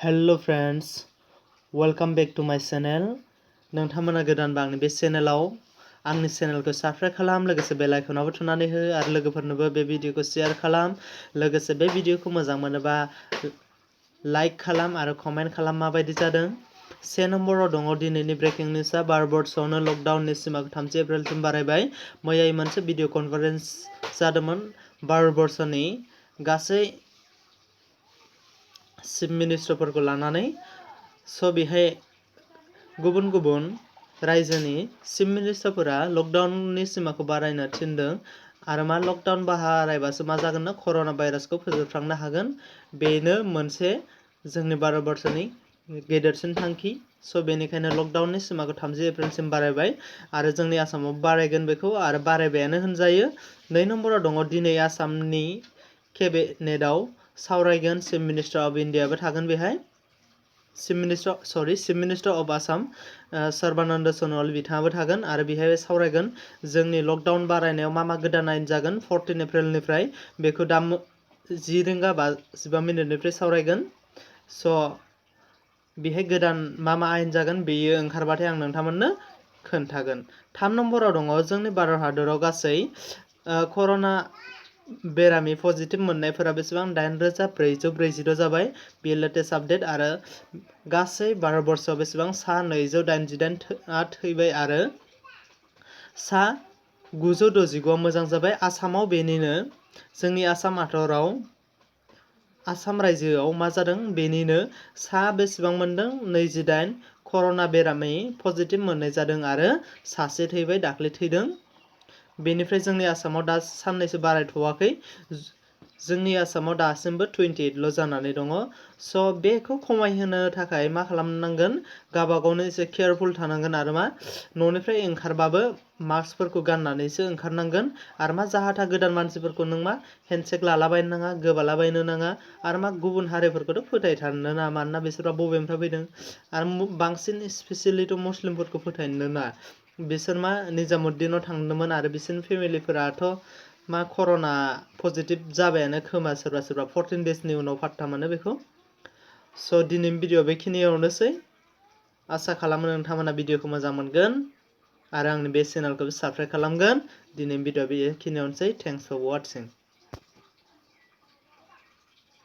Hello friends, welcome back to my channel. नोंथांमोना गोदानबा आंनि बे चेनेलाव आंनि चेनेलखौ साबस्क्राइब खालाम, लोगोसे बेल आइकनावबो थुनानै हो आरो लोगोफोरनोबो बे भिडिअखौ शेयार खालाम। लोगोसे बे भिडिअखौ मोजां मोनोबा लाइक खालाम आरो कमेन्ट खालाम माबायदि जादों। 1 नम्बराव दङ दिनैनि ब्रेकिं निउसआ भारतबर्षआवनो लकडाउननि सिमाखौ 3 एप्रिलसिम बारायबाय। मैयायै मोनसे भिडिअ कनफारेन्स जादोंमोन भारतबर्षनि गासै चिफ मिनिस्टारफोरखौ लानानै। बेहाय गुबुन गुबुन रायजोनि चिफ मिनिस्टारफोरा लकडाउननि सिमाखौ बारायनो थिनदों आरो लकडाउन बारायबासो मा जागोन ना कर'ना भाइरासखौ फोजोबस्रांनो हागोन। बेनो मोनसे जोंनि भारतबर्षनि गेदेरसिन थांखि। बेनिखायनो लकडाउननि सिमाखौ 3 एप्रिलसिम बारायबाय आरो जोंनि आसामाव बारायगोन बेखौ आरो बारायबायानो होनजायो। 2 नम्बराव दङ दिनै आसामनि केबिनेटआव सावरायगोन चिफ मिनिस्टार अफ इन्डियाबो थागोन बेहाय। Chief minister of Assam Sarbananda Sonowal बिथाङाबो थागोन आरो बेहाय सावरायगोन जोंनि लकडाउन बारायनायाव मा गोदान आयेन जागोन 14 एप्रिलनिफ्राय बेखौ दा 10:55 सावरायगोन। बेहाय गोदान मा आयेन जागोन बेयो ओंखारबाथाय आं नोंथांमोननो खोन्थागोन। 3 नम्बराव दङ जोंनि भारत हादराव गासै कर'ना बेरामि पजिटिभ मोननायफोरा बेसेबां 8,446 जाबाय। बेयो लेटेस्ट आपडेट आरो गासै भारतबर्षआव बेसेबां 288 थैबाय आरो 969 मोजां जाबाय। आसामाव बेनिनो जोंनि आसाम हादराव आसाम रायजोआव मा जादों बेनिनो बेसेबां मोनदों 28 कर'ना बेरामि पजिटिभ मोननाय जादों आरो सासे थैबाय, दाख्लै थैदों। बेनिफ्राय जोंनि आसामाव दा साननैसो बारायथ'वाखै। जोंनि आसामाव दासिमबो 28ल' जानानै दङ। बेखौ खमायहोनो थाखाय मा खालामनांगोन, गावबागावनो एसे केयारफुल थानांगोन आरो न'निफ्राय ओंखारबाबो मास्कफोरखौ गाननानैसो ओंखारनांगोन आरो जाहाथा गोदान मानसिफोरखौ नों हेन्डसेक लालाबायनो नाङा, गोबालाबायनो नाङा आरो गुबुन हारिफोरखौथ' फोथायथारनो नाङा, मानोना बिसोरबा बबेनिफ्राय फैदों आरो बांसिन स्पेसियेलिथ' मुस्लिमफोरखौ फोथायनो नाङा। बिसोर निजामुद्दिनाव थांदोंमोन आरो बिसोरनि फेमिलिफोराथ' कर'ना पजिटिभ जाबायानो खोमा, सोरबा 14 डेजनि उनाव फात्ता मोनो बेखौ। दिनैनि भिडिअ बेखिनियावनोसै। आसा खालामो नोंथांमोना भिडिअखौ मोजां मोनगोन आरो आंनि बे चेनेलखौ साबस्क्राइब खालामगोन। दिनैनि भिडिअ बेखिनियावनोसै। Thanks for वाचिं।